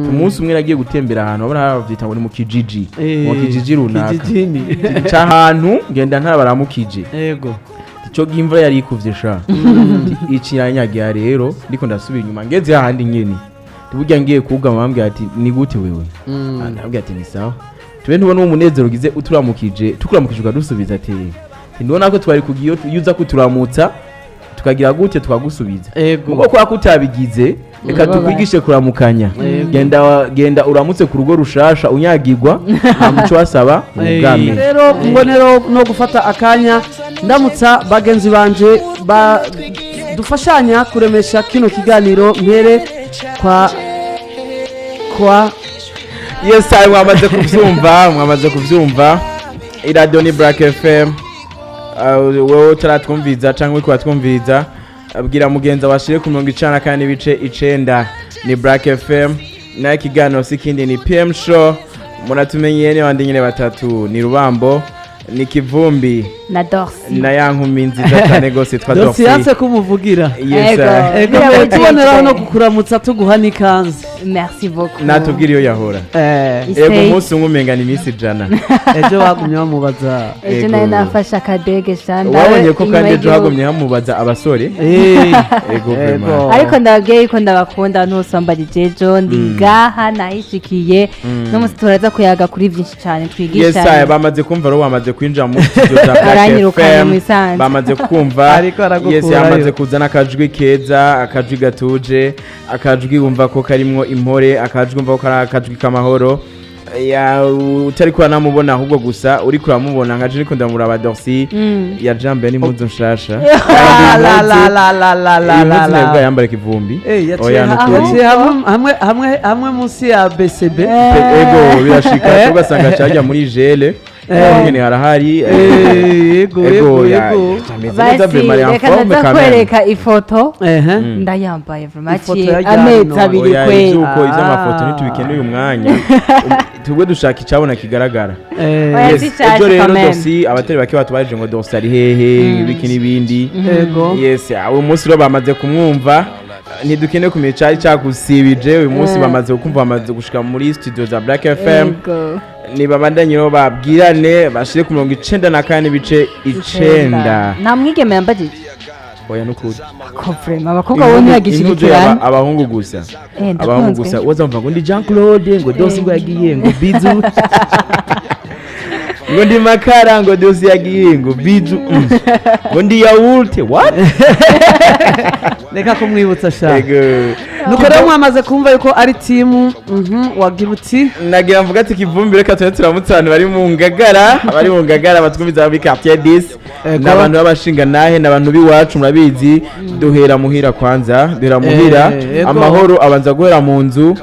Umunsi umwe nagiye gutembera ahantu wabona bavyita ngo ni mu kijiji, mu kijiji runaka. Kijijini. Ca ahantu ngenda ntarabaramukije. Ico gihe imvura yari ikuvye sha, ikiranyagira. Rero ndiko ndasubira inyuma, ngeze hahandi nyene, burya ngiye kugama, bambwira ati: "Ni gute wewe?" Ndabwira ati: "Ni sawa." Tube ntubona uwo munezero ugize uturamukije, tukuramukije ukadusubiza, ati: "Ntubona ko twari kugiye iyo uza kuturamutsa tukagira gute tukagusubiza?" Mugo kwa kutabigize, reka tukwigishe kuramukanya. Genda genda uramutse ku rugo rushasha unyagirwa, nta muco wasaba ubwami. Rero mbonero no gufata akanya ndamutsa bagenzi banje ba dufashanya kuremesha kino kiganiro, mpere kwa Yes, ayi mwamaze kuvyumva, mwamaze kuvyumva, iradiyo ni Black FM. Wewe utaratwumviza cyangwa uriko uratwumviriza, abwira mugenzi abashire ku 94.9, ni Black FM. Nayo ikiganiro si ikindi, ni PM Show. Muratumenyeye, ni bandi nyine batatu: ni Rubambo, ni Kivumbi na Dorsi. Na ya nkumi nziza cyane rwose yitwa Dorsi. Dorsi. Yanse kumuvugira. Yes. Ego. Ego. Birababaje. Tuboneraho no kukuramutsa, tuguha n'ikanze. Merci beaucoup. Natubwira iyo yahora. Ise- Ego, umunsi umwe umenga ni iminsi 100. Ejo bagumye bamubaza. Ejo Ego. nayo nafashe akadege shanda. Wabonye ko Inyuma kandi ejo y'igihugu. hagumye hamubaza abasore. Ego, vraiment. Ariko ndababwiye yuko ndabakunda ntusombarije, ejo ndi ngaha nahishikiye, n'umunsi turaza kuyaga kuri byinshi cyane. Yes, Twigisha. aya bamaze kumva rero, bamaze kwinjira mu studio za Black Baranyirukanye FM. mu isanzwe. Bamaze kumva. Ariko aragukurayo. Yes, yamaze kuzana akajwi keza, akajwi gatuje, akajwi wumva ko karimwo impore, akajwi wumva ko kari akajwi k'amahoro. Ya utari kuranamubona, ahubwo gusa uri kuramubona nka je ndiko ndamuraba, Dorsi yajambaye n'impuzu nshasha. La la la la la la Iyi la mpuzu ntabwo la. yambara Ikivumbi. Yaciye Oya, nukuri. yaciye hamwe hamwe hamwe hamwe munsi ya BCB. Ego, birashika ugasanga cajya muri gele nyene harahari. Yego. Ego. Yego. Ya Yego. ameze neza Basi vraiment, ari en reka forme ndaza quand même. kwereka ifoto. Ndayambaye vraiment. Ifoto aciye ya ryari amezi none? 2 Oya. kwe. Ivyuko ivy'amafoto ntitubikeneye uyu mwanya. Twebwe dushaka icabona kigaragara. Oya, Yes, si cyane ejo rero quand même. Dosi, abatari bake batubajije ngo Dosi ari hehe, ibiki n'ibindi. Yes, uyu munsi rero bamaze kumwumva, ntidukeneye kumenya icari cagusibije uyu munsi. Bamaze kumva, bamaze gushika muri studio za Black FM. Nibabandanye rero babwirane, bashire ku 94.9. Nta mwigeme yambajije. Oya, nukuri. Ko vraiment abakobwa bo ntibagishigikirana. Abahungu gusa. Abahungu Ndakunzwe. gusa wazamva ngo ndi Jean Claude, ngo Dosi ngo yagiye, ngo Bizu, ngo ndi Makara, ngo Dosi yagiye, ngo Bizu, ngo ndi yawurute, what? Reka kumwibutsa sha. Ego. Nuko rero mwamaze kumva yuko ari timu wagira uti? Nagira mvuga ati: "Kivumbi, reka tube turamutse abantu bari mu Ngagara, bari mu Ngagara batwumviza muri quartier 10." Ego. Ni abantu b'abashinga nahe, ni abantu b'iwacu. Murabizi, duhera muhira kwanza, duhera muhira. Ego. Amahoro abanza guhera mu nzu.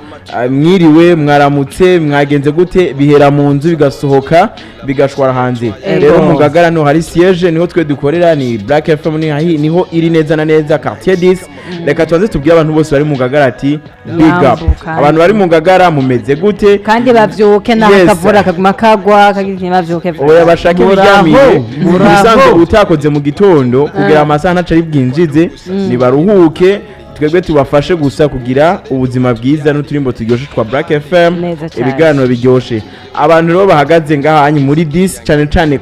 Mwiriwe, mwaramutse, mwagenze gute? Bihera mu nzu, bigasohoka, bigashwara hanze. Ego. Rero mu Ngagara niho hari siège, niho twe dukorera, ni Black FM, niho iri neza na neza quartier 10. Reka tubanze tubwire abantu bose bari mu Ngagara ati: "Big up." Yambuka. Abantu bari mu Ngagara, mumeze gute? Kandi bavyuke naho akavura kaguma kagwa kagira, ntibavyuke. Oya, bashake Muraho, ibiryamire. muraho. Ubusanzwe utakoze mu gitondo kugira amasaha ntaco ari bwinjize, nibaruhuke, twebwe tubafashe gusa kugira ubuzima bwiza n'uturimbo turyoshe twa Black FM. Neza cyane. Ibiganiro biryoshe. Abantu rero bahagaze ngaha muri 10 cyane cyane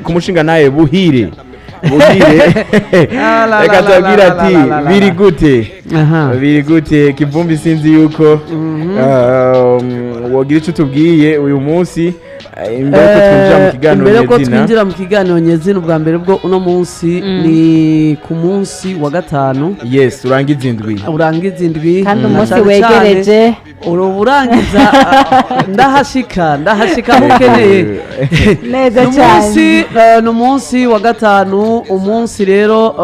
ku mushinga nawe Buhire, Buhire, Ah, la, reka la, la, tubabwire la, ati: la, la, la, "Biri la. gute?" Biri gute, Kivumbi? Sinzi yuko wogira icyo utubwiye uyu munsi, imbere yuko twinjira mu kiganiro Imbere yuko nyezina. twinjira mu kiganiro nyezina, ubwa mbere bwo uno munsi ni ku munsi wa gatanu. Yes, urangiza indwi. Urangiza indwi. Kandi Na umunsi cane cane, wegereje. urangiza, ndahashika, ndahashika aho ukeneye. Neza Ni umunsi cyane. Ni umunsi wa gatanu, umunsi rero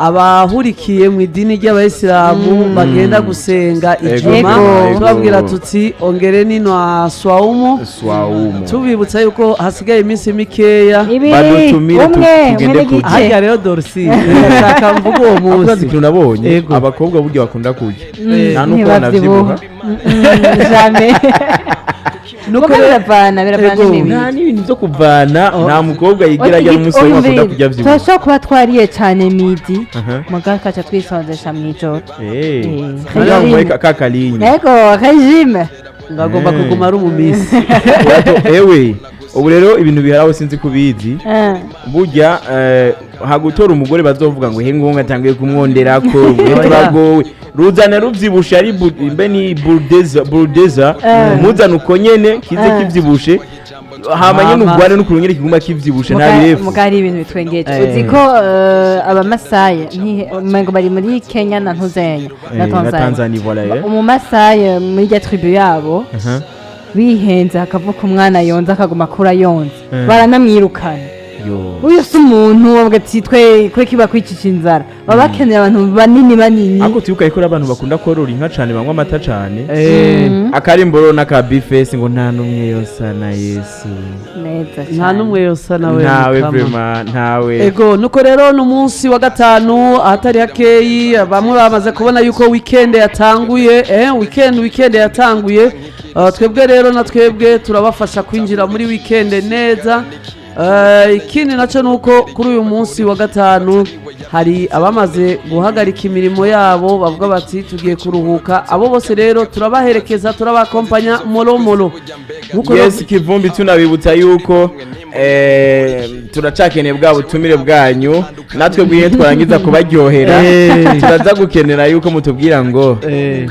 abahurikiye mu idini ry'abayisilamu bagenda gusenga ijuma. Ego. Tubabwira tuti: "Ongereni na swaumu." Swaumu. Tubibutsa yuko hasigaye iminsi mikeya. 2. Badutumire 1. tugende 1 kurya. n'igice. Harya rero Dorsi, ndashaka mvuga uwo Urazi munsi. ikintu nabonye? Ego. Abakobwa burya bakunda kurya, nta nuko Ntibavyibuha. banavyibuha. Jamais. Nuko Muga biravana Ego. n'imibiri. Nta n'ibintu byo kuvana, nta mukobwa yigira ajya n'umusore akunda kurya vyibushe. Turashobora kuba twariye cyane midi, Aha. muga tukaca twisonzesha mw'ijoro. Eh. Régime. Kugira ngo ka kalinye. Ego, régime. Ngagomba Eh. kuguma ari umumisi. Urato, ewe, ubu rero ibintu biharawe sinzi kubizi. Burya hagutora umugore bazovuga ngo he ngonga atanguye kumwonderako we turagowe, ruzana ruvyibushe ari mbe ni buldeza, muzana uko nyene kize kivyibushe, hama nyene Hama. ugwane n'ukuntu nyene kiguma kivyibushe nta birefu. Muga hari ibintu bitwengeje. Uzi ko abamasaye umengo bari muri Kenya na ntuzenya na Eh, na Tanzania. Tanzania, voilà, eh. Umumasaye muri rya tribu yabo, Aha. bihenze hakavuka umwana yonze akaguma akura yonze, baranamwirukana. Yo. Uyu si umuntu bavuga ati twe kwe kiba kwicisha inzara, baba bakeneye abantu banini banini. Ariko twibuka ko abantu bakunda korora inka cane, banywa amata cane. Eh. Akarimboro n'aka bifesi ngo nta n'umwe yosa na Yesu. Neza Nta cyane. n'umwe yosa nawe. Ntawe. Mukama. Vraiment ntawe. Ego, nuko rero ni umunsi wa gatanu ahatari hakeyi, bamwe bamaze kubona yuko weekend yatanguye, weekend yatanguye. Twebwe rero na twebwe turabafasha kwinjira muri weekend neza. Ikindi nacyo ni uko kuri uyu munsi wa gatanu hari abamaze guhagarika imirimo yabo, bavuga bati tugiye kuruhuka. Abo bose rero turabaherekeza, turabakompanya molo molo. Nkuko Yes, Kivumbi, tunabibutsa yuko turacakeneye bwa butumire bwanyu. Natwe bwiye twarangiza kubaryohera, turaza gukenera yuko mutubwira ngo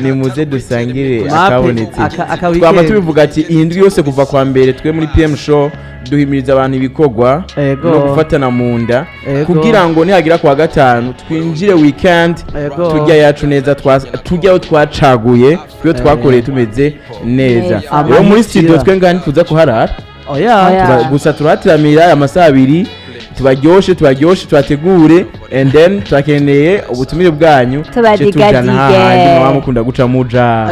nimuze dusangire Mape, akabonetse. aka weekend. Twama tubivuga ati iyi ndwi yose kuva kwa mbere twe muri PM Show duhimiriza abantu ibikorwa no gufatana mu nda kugira ngo nihagira kwa gatanu twinjire weekend turya yacu neza, turya aho twacaguye, twe twakoreye tumeze neza. Neza. Rero muri studio Amahitira. twe ngaha ntituza kuharara. Oya. Oya. Gusa turatiramira amasaha abiri, tubaryoshe tubaryoshe, tubategure, and then turakeneye ubutumire bwanyu. Tubadigadige. Ce tujana hahandi mwaba mukunda guca muja.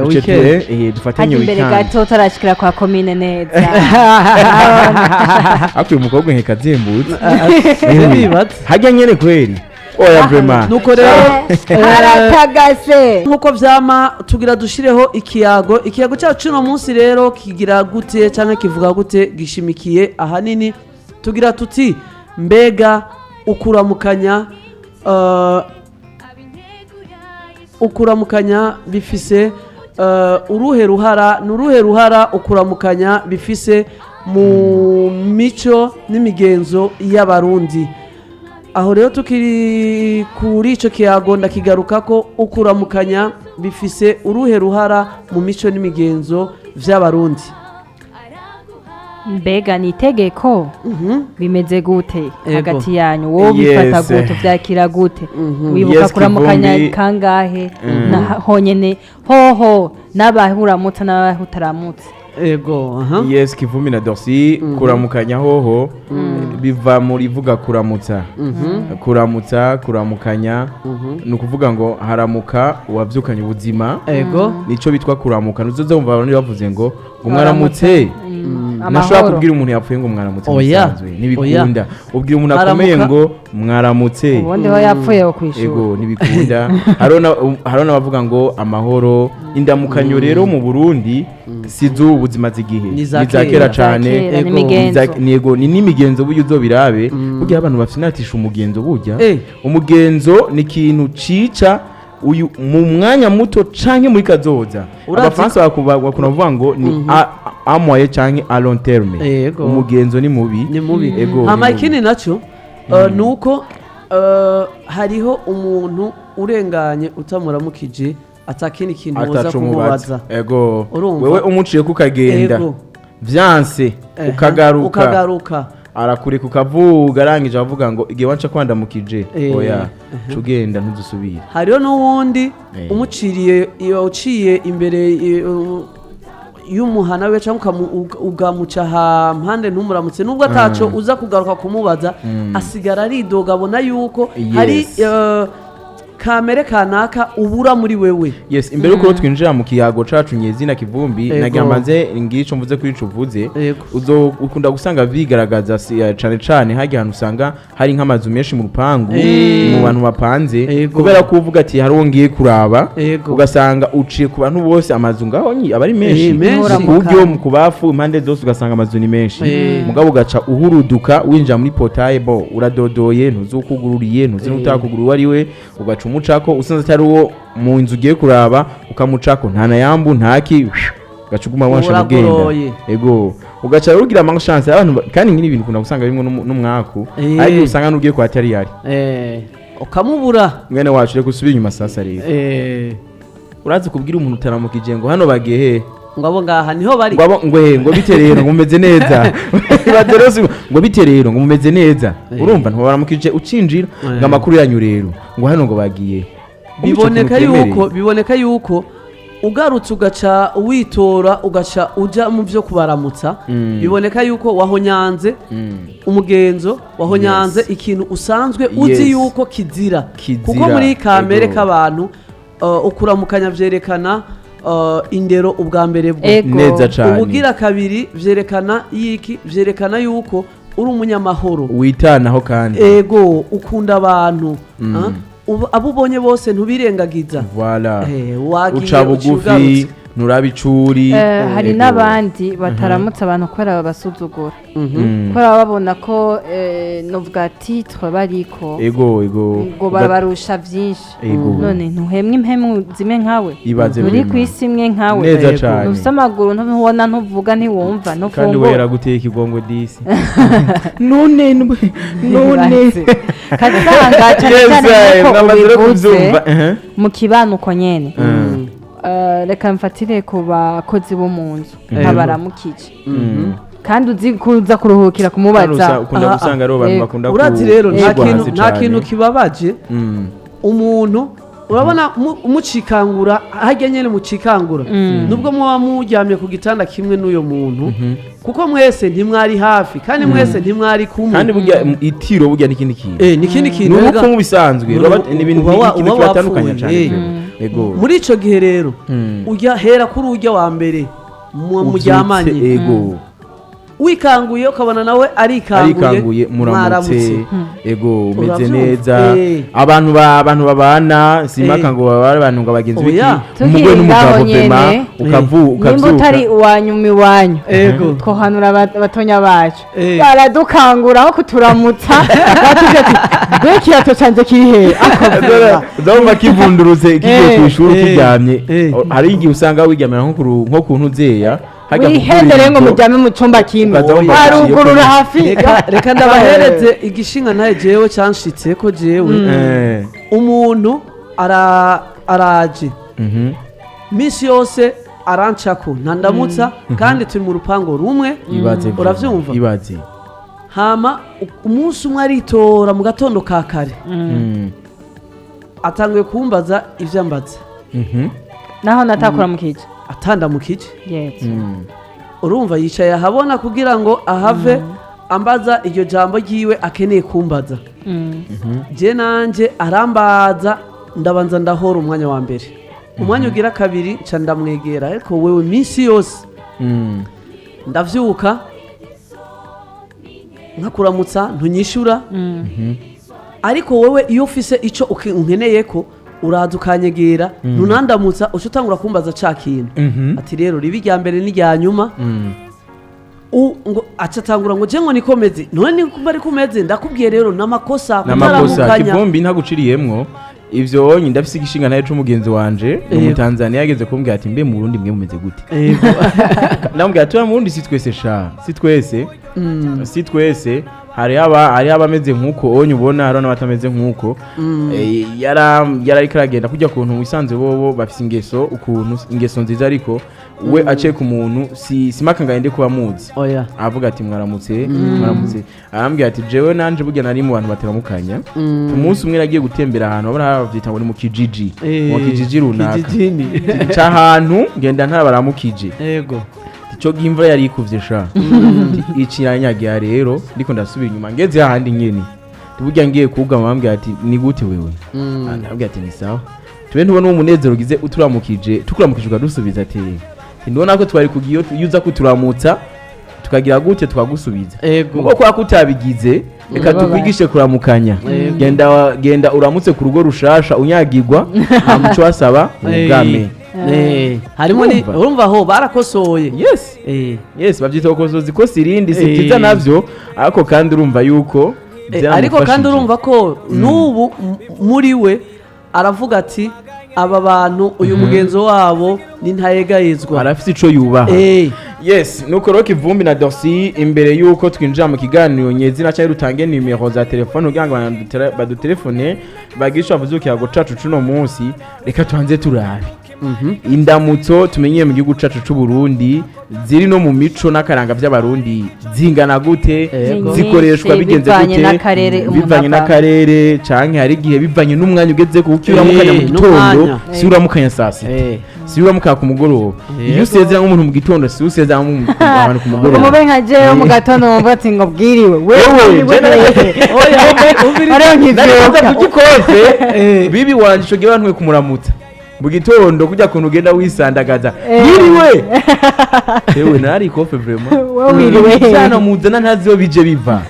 Duce Weekend. dufatanye Hajya imbere weekend. gato utarashikira kwa komine neza. Ariko uyu mukobwa nkeka azimbutse. Bibatse. Hajya nyene kweri, oya, vraiment. Nuko rero Aratagase. nkuko vyama tugira dushireho ikiyago, ikiyago cyacu uno munsi rero kigira gute canke kivuga gute? Gishimikiye ahanini, tugira tuti mbega ukuramukanya, ukuramukanya bifise uruhe ruhara? Ni uruhe ruhara ukuramukanya bifise mu mico n'imigenzo y'Abarundi? Aho rero tukiri kuri icyo kiyago, ndakigaruka ko ukuramukanya bifise uruhe ruhara mu mico n'imigenzo vy'Abarundi. Mbega ni itegeko? Bimeze gute hagati yanyu? Wowe Yes. ubifata gute, uvyakira gute? Wibuka Yes, kuramukanya Kivumbi. kangahe na honyene hoho n'abahuramutse n'abahutaramutse? Ego, aha. Yes, Kivumbi na Dorsi, kuramukanya hoho biva muri ivuga kuramutsa. Kuramutsa, kuramukanya ni ukuvuga ngo haramuka uwavyukanye ubuzima. Nico bitwa kuramuka. Nuzoza wumva abantu bavuze ngo mwaramutse. Nashobora Amahoro. kubwira umuntu yapfuye ngo mwaramutse? Oya. Musanzwe ntibikunda. Ubwira umuntu akomeye Haramuka. ngo mwaramutse. Ubundi ho yapfuye wo kwishura. Ego, ntibikunda. Hariho n'abavuga ngo amahoro. Indamukanyo rero mu Burundi si z'ubu buzima z'igihe, Ni za ni za kera. kera cane. Kera, Ego. n'imigenzo. Nego ni n'imigenzo. Burya uzobirabe, burya abantu bafinatisha umugenzo. Burya umugenzo ni ikintu cica uyu mu mwanya muto canke muri kazoza. Abafaransa bakunda kuvuga ngo ni a moyen canke a long terme. Umugenzo ni mubi. Ni mubi. Ego, Hama ni mubi. ikindi naco ni uko hariho umuntu urenganye utamuramukije atakindi kintu woza Ataco kumubaza. umubaza. Ego. Urumva? Wewe umuciye kukagenda vyanse, ukagaruka, ukagaruka, arakureka ukavuga, arangije avuga ngo igihe wanca kwandamukije, oya, cugenda ntuzusubire. Hariho n'uwundi umuciriye iyo uciye imbere y'umuhana we cyangwa ugamuca hampande ntumuramutse, nubwo ataco uza kugaruka kumubaza, asigara aridoga, abona yuko hari Kamere kanaka ubura muri wewe. Yes, imbere yuko twinjira mu kiyago cacu nyezina, Kivumbi, nagira mbanze ngico mvuze kuri ico uvuze. Uzo ukunda gusanga bigaragaza cane cane hajya ahantu usanga hari nk'amazu menshi mu rupangu, mu bantu bapanze, kubera ko uvuga ati hari uwo ngiye kuraba, ugasanga uciye ku bantu bose, amazu ngaho aba ari menshi, Menshi. ku buryo mu kubafu impande zose ugasanga amazu ni menshi, mugabo ugaca uhuruduka winjira muri portail, bo uradodoye, ntuzi ukugururiye, ntuzi n'utakugurura uwo ari we, ugaca umucako usanze atari uwo mu nzu ugiye kuraba, ukamucako nta na yambu ntaki, ugaca uguma wansha ugenda. Uragoroye. Ego, ugaca rugira ama chance abantu kandi nk'ibi bintu ukunda gusanga birimo n'umwaku, ariko usanga n'ugiye kwa atari yari Ukamubura. Mwene wacu, reka usubire inyuma sasa rero. Urazi kubwira umuntu utaramukije ngo hano bagiye he? Ngo abo ngaha niho bari. Ngo ngo he, ngo bite rero, ngo mumeze neza? Baterose ngo bite rero, ngo mumeze neza? Urumva ntibaramukije ucinjira, ngo amakuru yanyu rero, ngo hano ngo bagiye. Biboneka yuko, biboneka yuko ugarutse ugaca witora, ugaca uja mu byo kubaramutsa, biboneka yuko wahonyanze umugenzo, wahonyanze ikintu usanzwe uzi yuko kizira. Kizira, Kuko muri kamere k'abantu, ukuramukanya vyerekana indero ubwa mbere bwo. Neza cane. Ubugira kabiri vyerekana yiki? Vyerekana yuko uri umunyamahoro, witanaho kandi. Ego, ukunda abantu. Ah? Abo ubonye bose ntubirengagiza. Voilà. Wagiye uca bugufi, ugarutse. Nturaba icuri. Hari n'abandi bataramutse abantu kubera babasuzugura, kubera baba babona ko novuga titre bariko ego ego ngo babarusha byinshi. None ntuhemwe impemu zimwe nkawe? Ibaze Nturi vraiment. ku isi imwe nkawe? Neza cane. Ntufise amaguru, ntubona, ntuvuga, ntiwumva, Kandi ntufungura? wera guteka igongo disi none none. Kasanga cyane cyane Yes, nkuko mwamaze no ubivuze, kubyumva. Mu kibano uko nyene. Reka mfatire ku bakozi bo mu nzu, nkabaramukije kandi uzi kuza kuruhukira Kandi kumubaza. Ukunda gusanga ari abantu bakunda Urazi rero nta gushyirwa kintu hasi nta cane. kintu kibabaje umuntu urabona mucikangura harya nyene, mucikangura nubwo muba muryamye ku gitanda kimwe n'uyo muntu, kuko mwese ntimwari hafi kandi mwese ntimwari kumwe. Kandi burya itiro burya n'ikindi kintu. Ni ikindi Ni kintu urupfu mu bisanzwe, ni ibintu ikintu uba kibatandukanya wapfuye, cyane. Ego. Muri ico gihe rero ujya hera kuri ujya wa mbere Ubyutse, muryamanye, ego, wikanguye ukabona nawe arikanguye, arikanguye, muramutse, ego, umeze Uravyumva? neza. Abantu abantu babana simaka ngo babare abantu ngo abagenzi biki, Oya. umugore Tukiri n'umugabo ngaho nyene, vema ukavu nimba ukavyuka. utari uwanyuma iwanyu, twohanura abatonya bacu, baradukangura aho kuturamutsa, batubwira ati mbe ikirato canje kiri hehe? Ndabona kivundurutse kigiye ku ishuri kiryamye. Hari igihe usanga wiryamira nko ku ntuzeya hajya Wihendere ngo kugura muryame mu cumba kimwe, Ukaza wumva barugurura hafi. Reka ndabahereze igishinga ntaye jewe canshitse ko jewe umuntu araje minsi yose arancako ntandamutsa, kandi turi mu rupango rumwe. Ibaze Uravyumva? Ibaze. Hama umunsi umwe aritora mu gatondo ka kare, atanguye kumbaza ivyo ambaza. Naho natakuramukije. Atandamukije. Yes. Urumva yicaye ahabona kugira ngo ahave ambaza iryo jambo ryiwe akeneye kumbaza. Je nanje arambaza, ndabanza ndahora umwanya wa mbere, umwanya ugira kabiri nca ndamwegera, ariko wewe minsi yose ndavyuka nkakuramutsa ntunyishura, ariko wowe iyo ufise ico unkeneye ko uraza ukanyegera, ntunandamutsa, uca utangura kumbaza ca kintu. Ati rero riba irya mbere n'irya nyuma. Ngo aca atangura ngo je ngo nikomeze, none niba ari kumeze ndakubwiye rero n'amakosa N'amakosa. kutaramukanya. Kivumbi, ntaguciriyemwo ivyo onye, ndafise igishinga naye c'umugenzi wanje ni umutanzania, yageze kumbwira ati mbe mu Burundi mwe mumeze gute? Ndamubwira ati "Oya, mu Burundi si twese sha, si twese, si twese, hariho abameze nk'uko onye ubona, hariho n'abatameze nk'uko." Yarariko aragenda kujya kuntu wisanze bobo bafise ingeso ukuntu, ingeso nziza, ariko we aciye ku muntu si simaka ngo kuba muzi, Oya. avuga ati mwaramutse, mwaramutse. Arambwira ati jewe nanje burya nari mu bantu bateramukanya. Umunsi umwe nagiye gutembera ahantu babona bavyita ngo ni mu kijiji, mu kijiji runaka, Kijijini. c'ahantu ngenda ntabaramukije. Ico gihe imvura yari ikuvye sha, ici iranyagira rero, ndiko ndasubira inyuma ngeze hahandi nyene. Burya ngiye kugama bambwira ati ni gute wewe? Ndabwira ati ni sawa. Tube ntubona uwo munezero ugize uturamukije, tukuramukije ukadusubiza, ati ndubona ko twari kugiye iyo uza kuturamutsa tukagira gute tukagusubiza. Kuko kwa kutabigize, reka tukwigishe kuramukanya. Genda genda uramutse ku rugo rushasha unyagirwa, nta muco wasaba ubwame. Harimo ni Urumva? Urumva aho barakosoye. Yes. Yes, babyita gukosoza ikosa irindi si byiza navyo, ariko kandi urumva yuko Ariko kandi byaramufashije. urumva ko n'ubu muri we aravuga ati aba bantu uyu mugenzo wabo ni ntayegayezwa. Arafise ico yubaha. Yes, nuko rero Kivumbi na Dorsi, imbere yuko twinjira mu kiganiro nyezina cyangwa rutange nimero za telefone kugira ngo badutelefone bagisha bavuze ikiyago cacu cuno munsi, reka tubanze turabe indamutso tumenyeye mu gihugu cacu c'u Burundi ziri no mu mico n'akaranga by'Abarundi zingana gute, zikoreshwa Nyinshi, bigenze bivanye gute, n'akarere umuntu bivanye avamo. N'akarere, canke hari igihe bivanye n'umwanya ugeze, kuko iyo uramukanya mu gitondo N'umwanya. si uramukanya saa sita, si uramukanya ku mugoroba. Iyo usezera nk'umuntu mu gitondo, si usezera nk'umuntu abantu ku mugoroba. Umube nka jewe mu gatondo wumva ati ngo bwiriwe Wewe, wewe. je Oya, ariyo naribaza nkivyuka kugikoze bibi wanje ico gihe bantwe kumuramutsa mu gitondo kujya kuntu ugenda wisandagaza yiriwe, yewe nari kofe vraiment. Wowe wiriwe hehe? Cyane muzana ntazi iyo bije biva,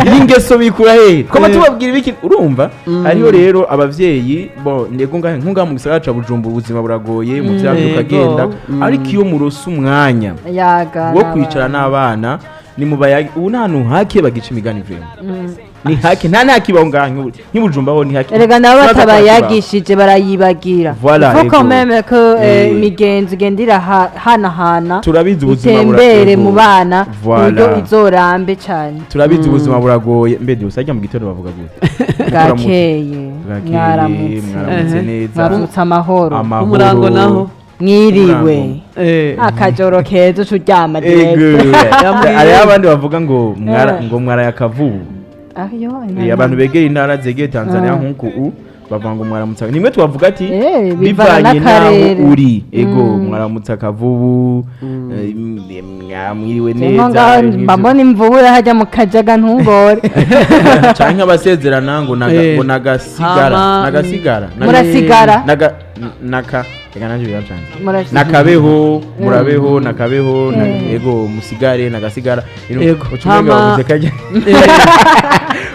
iyi ngeso bikura hehe? Twaba tubabwira ibiki? Urumva hariho rero abavyeyi bo ndego ngahe nkunga mu gisagara ca Bujumbura ubuzima buragoye mu vyago ukagenda, ariko iyo murose umwanya yaga wo kwicara n'abana ni mu bayagi, ubu nta hantu hake bagica imigani vraiment, ni hake, nta ntakibaho ngaha nk'ibujumba ho ni hake. Erega nabo Tubaza batabayagishije barayibagira. Voilà, Il faut quand ego. même que imigenzo igenda irahanahana, Turabizi ubuzima itembere ego. mu bana ku buryo Voilà. izorambe cyane. Turabizi ubuzima buragoye. Mbe byose ajya mu gitondo bavuga gute? Bwakeye. Bwakeye, mwaramutse. Mwaramutse neza. Mwaramutse amahoro. Amahoro. Umurango naho? Mwiriwe. Umurango. Akajoro keza, uca uryama Ego. direct. Yambwiye. Hariho abandi bavuga ngo mwara ngo mwaraye akavubu. Ayo. Abantu begera intara zegeye Tanzania nk'uku u bavuga ngo mwaramutse, nimwe twavuga ati Bivana bivanye n'aho n'akarere. uri, ego mwaramutse akavubu, mwiriwe Nko neza, ngaho ibintu mba mbona imvubu hajya mu kajaga ntungore. Canke abasezerana ngo ngo nagasigara. Nagasigara. Murasigara. Naga naka, reka nanje biracanze. Murasigara. Nakabeho, murabeho, nakabeho, ego musigare, nagasigara. Ego. Ucumenga bavuze kajya.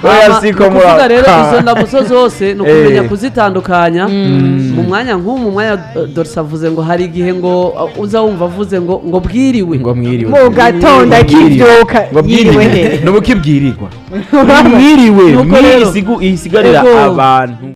Oya, siko ni ukuvuga rero izo ndamutso zose ni ukumenya kuzitandukanya mu mwanya nk'ubu, mu mwanya Dorsa avuze ngo hari igihe ngo uza wumva avuze ngo bwiriwe. Ngo mwiriwe. Mu gatondo akivyuka Ngo yiriwe bwiriwe he? nubukibwirirwa mwiriwe. Nuko rero. Mwisigu isigarira Ego. abantu.